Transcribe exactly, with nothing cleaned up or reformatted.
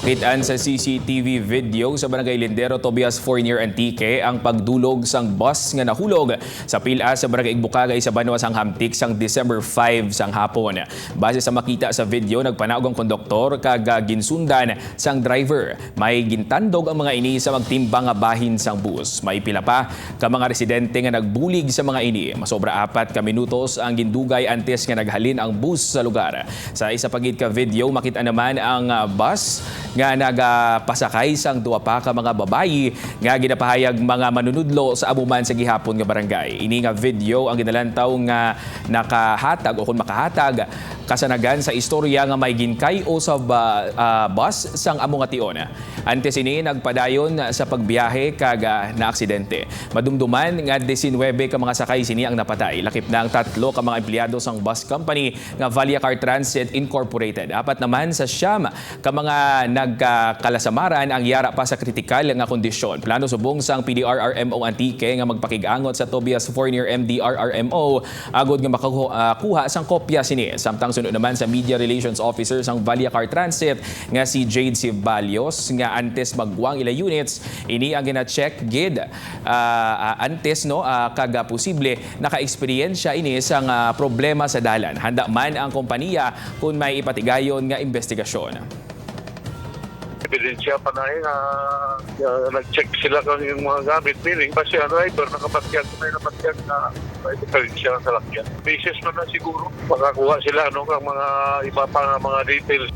Kit-an sa C C T V video sa Barangay Lindero, Tobias, Fornier, Antique ang pagdulog sang bus nga nahulog sa pila sa Barangay Igbukagay sa banwa sang Hamtic sang December five sang hapon. Base sa makita sa video, nagpanaog ang konduktor kag, ah, ginsundan sang driver. May gintandog ang mga ini sa magtimbang nga bahin sang bus. May pila pa ka mga residente nga nagbulig sa mga ini. Masobra apat ka minutos ang gindugay antes nga naghalin ang bus sa lugar. Sa isa pa gid ka video, makita naman ang, ah, bus nga nagapasakay sang duha pa ka mga babayi nga ginapahayag mga manunudlo sa amo man sa gihapon nga barangay. Ini nga video ang ginalantaw nga nakahatag o kung makahatag kasanagan sa istorya nga may ginkay-o sa ba-, ah, bus sang amo nga tion. Antes ini, nagpadayon sa pagbiyahe kag, ah, naaksidente. Madumduman nga diecinuebe ka mga sakay sini ang napatay. Lakip na ang tatlo ka mga empleyado sang bus company nga Valia Car Transit Incorporated. Apat naman sa siyam ka mga nagkakalasamaran ang yara pa sa kritikal nga kondisyon. Plano subong sang P D R R M O Antique nga magpakig-angot sa Tobias Fornier M D R R M O agod nga makakuha, ah, kuha sang kopya sini. Samtang suno naman sa media relations officer sang Valia Car Transit nga si Jade Ceballos nga antes magwang ila units, ini ang gina-check gid, ah, ah, antes, no, ah, kag, ah, posible naka-eksperyensya ini sang, ah, problema sa dalan. Handa man ang kompanya kon may ipatigayon nga investigasyon. Ebidensya pa na eh, nga, nga nag-check sila kung yung mga gamit. Meaning, pa siya driver, nakapatyag, may napatyag na may diferensya sa lakyan. Basis man na siguro, makakuha sila, no, kang mga iba pa nga mga details.